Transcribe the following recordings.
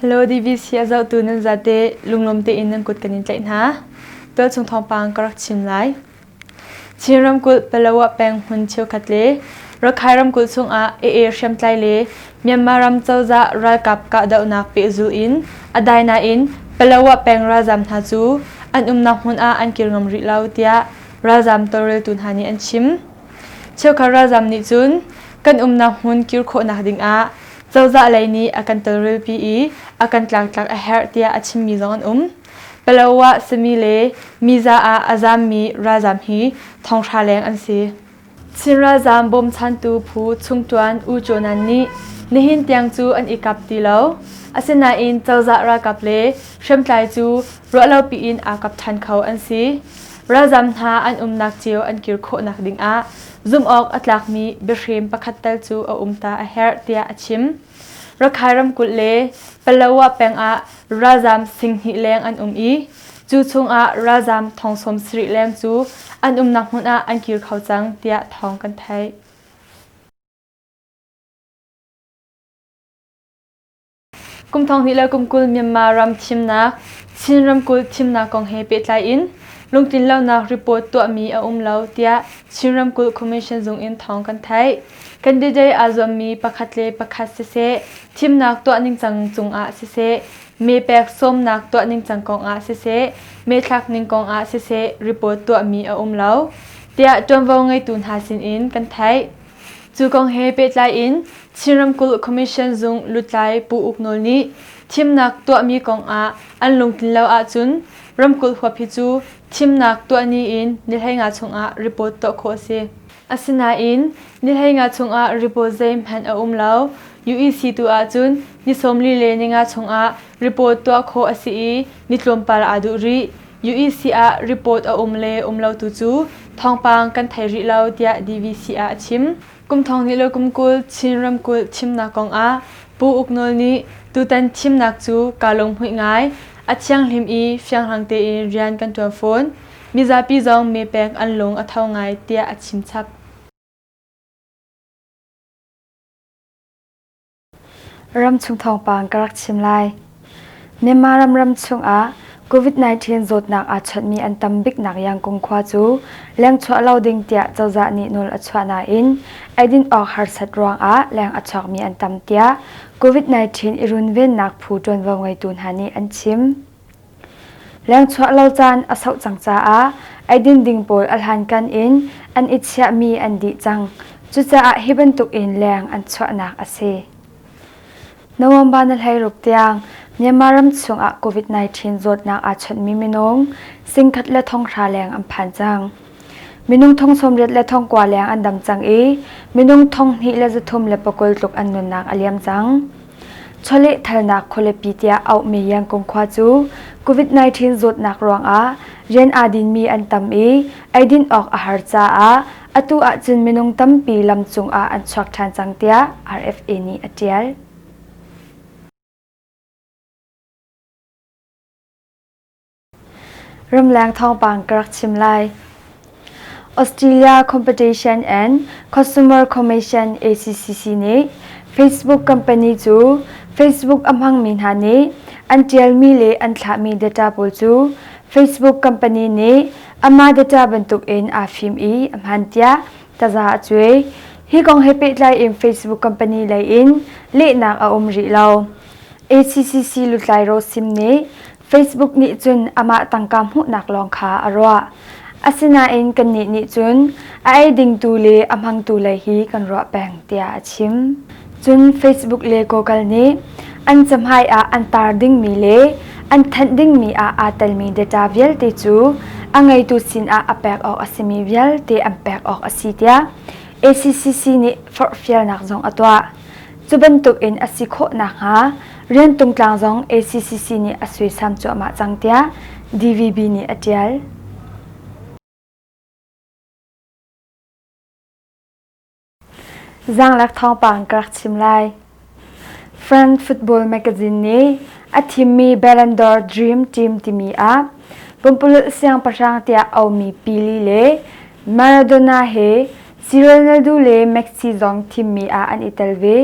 Hello DVC a zohtu nan zate lunglawm tein nan kut kan in tlaih hna. Tualchung thawngpang ka rak chim lai. Chin ramkulh Palawa peng hmun cheukhat le Rakhine ramkulh chungah AA hriamtlai le Myanmar ram cozah ralkap kahdohnak pehzulh in a dai nain Palawa peng ralzaam hna cu an umnak hmun ah an kir ngam rih lo tiah ralzaam tawlreltu hna nih an chim. Cheukhat ralzaam nih cun kan umnak hmun kir khawhnak dingah cozah lei nih a kan tawlrelpi i a kan tlangtlak a herh tiah a chimmi zong an um. Palawa simi le Miza ah a zaammi ralzaam hi thonghra leng an si. Chin ralzaam bawmchantu phu chungṭuan U Kyaw Nan nih nihin tiang cu an i kap ti lo. Asinain cozah ralkap le hriamtlai cu ruahlopi in aa kap ṭhan kho an si. Ralzaam hna an umnak cio an kir khawhnak dingah zumh awk a tlakmi biahrem pakhat tal cu a um ta a herh tiah a chim. Rakhine ramkulh le Palawa peng ah ralzaam 2000 leng an um i cu chungah ralzaam thong 70 leng cu an umnak hmun ah an kir kho cang tiah thawng kan theih. Kum thong hnih le kum 20 Myanmar ram thimnak Chin ramkulh thimnak kong he pehtlai in lungtlinlonak report tuahmi a um lo tiah Chin ramkulh Commission zung in thawng kan theih. Candidate aa zuammi pakhat le pakhat siseh, thimnak tuah ningcang cungah siseh, mee pek sawmnak tuah ningcang kongah siseh, mee thlak ning kongah siseh report tuahmi a um lo, tiah ṭuanvo ngeitu hna sinin kan theih. Cu kong he pehtlai in Chin ramkulh Commission zung lutlai Pu Uk Nawl nih thimnak tuahmi kongah an lungtlin lo ahcun ramkulh huap hi cu thimnak tuah ni in ni 15 chungah report tuah khawh a si. Asinain ni 15 chungah report zeihmanh a um lo. UEC tu ahcun ni 45 chungah report tuah khawh a si i ni tlawmpal aa duh rih. UEC ah report a um le um lo tu cu thawngpang kan thei rih lo tiah DVC ah a chim. Kum thong hnih le kum 20 Chin ramkulh thimnak kongah Pu Uk Nawl nih tutan thimnak cu kaa lunghmuih ngai. A thianghlim i fianghlang tein rian kan ṭuan fawn. Mizapi zong mee pek an lung a tho ngai tiah a chim chap. Ramchung thawngpang ka rak chim lai. Myanmar ram ram chungah COVID-19 zawtnak aa chawnhmi an tam biknak Yangon khua cu lengchuah lo ding tiah cozah nih nawl a chuah nain eidin awk harsat ruangah leng a chuakmi an tam tiah COVID-19 i runvennak phu ṭuanvo ngeitu hna nih an chim. Lengchuah lo caan a sauh cang caah eidin ding pawl a hlankan in an i chiahmi an dih cang. Cucaah hi bantuk in leng an chuahnak a si. November ni 16 tiang Myanmar ram chungah COVID-19 zawtnak aa chawnhmi minung 1,000 le 500 leng an phan cang. Minung 89 leng an dam cang i minung 2320 tluk an nunnak a liam cang. Chawlehthalnak khualipi tiah auhmi Yangon khua cu COVID-19 zawtnak ruangah rian aa dinmi an tam i eidin awk a har caah atu ahcun minung tampi lam cungah an chuak ṭhan cang tiah RFA nih a ṭial. Ramleng thawngpang ka rak chim lai. Australia Competition and Consumer Commission ACCC nih Facebook company cu Facebook a hmangmi hna nih an ṭialmi le an thlahmi data pawl cu Facebook company nih amah data bantukin aa fim i a hman tiah taza a cuai. Hi kong he pehtlai in Facebook company lei in lehnak a um rih lo. ACCC lutlai Rosim nih Facebook nih cun amah tangka hmuhnak lawng kha a ruah. Asinain kannih nih cun a ei dingtu le a hmangtu lei hi kan ruah peng tiah a chim. Cun Facebook le Google nih an cahmai ah an tar dingmi le an thanh dingmi ah aa telmi data vialte cu a ngeitu sinah a pek awk a simi vialte an pek awk a si tiah ACCC nih forhfialnak zong a tuah. Cu bantuk in a si khawh nakhnga rian tungtlang zong ACCC nih a suaisam cuahmah cang tiah DVB nih a ṭial. Zaanglek thawngpang ka rak chim lai. France Football Magazine nih a thimmi Ballon d'Or Dream Team timi ah pumpululh siangpahrang tiah aumi Pele le Maradona he Ronaldo le Messi zong thimmi ah an i tel ve.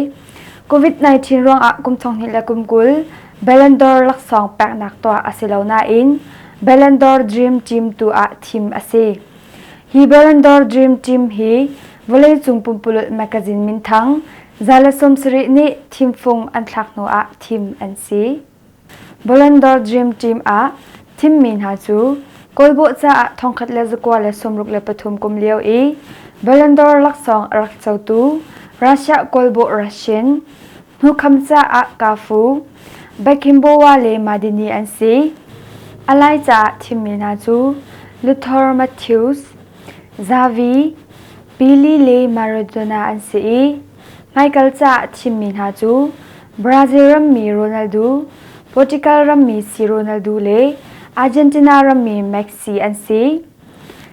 COVID-19 ruangah kum 2020. Ballon d'Or laksawng peknak tuah a si lo nain Ballon d'Or Dream Team tu ah thim a si. Hi Ballon d'Or Dream Team hi vawleicung pumpululh magazine minthang 170 nih thimfung an thlak hnu ah thim an si. Ballon d'Or Dream Team ah thimmi hna cu Kawlbawh caah 1963 kum lio i Ballon d'Or laksawng a rak cotu Russia kawlbawh Russian hnukham caah Cafu, Beckenbauer le Maldini an si. A lai caah thimmi hna cu Lothar Matthäus, Xavi, Pele le Maradona an si i hmaikal caah thimmi hna cu Brazil rammi Ronaldo, Portugal rammi si Ronaldo le Argentina rammi Messi an si.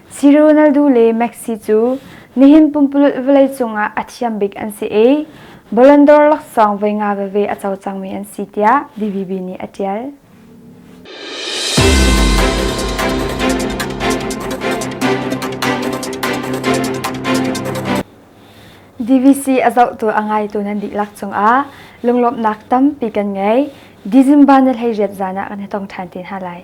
Si Ronaldo le Messi cu nihin pumpululh vawleicung ah a thiam bik an si i Ballon d'Or laksawng voi nga veve a co cangmi an si tiah DVB nih a ṭial. DVC a zohtu a ngaitu nan dihlak cungah lunglawmhnak tampi kan ngei. December ni 18 zan ah kan i tong ṭhan te hna lai.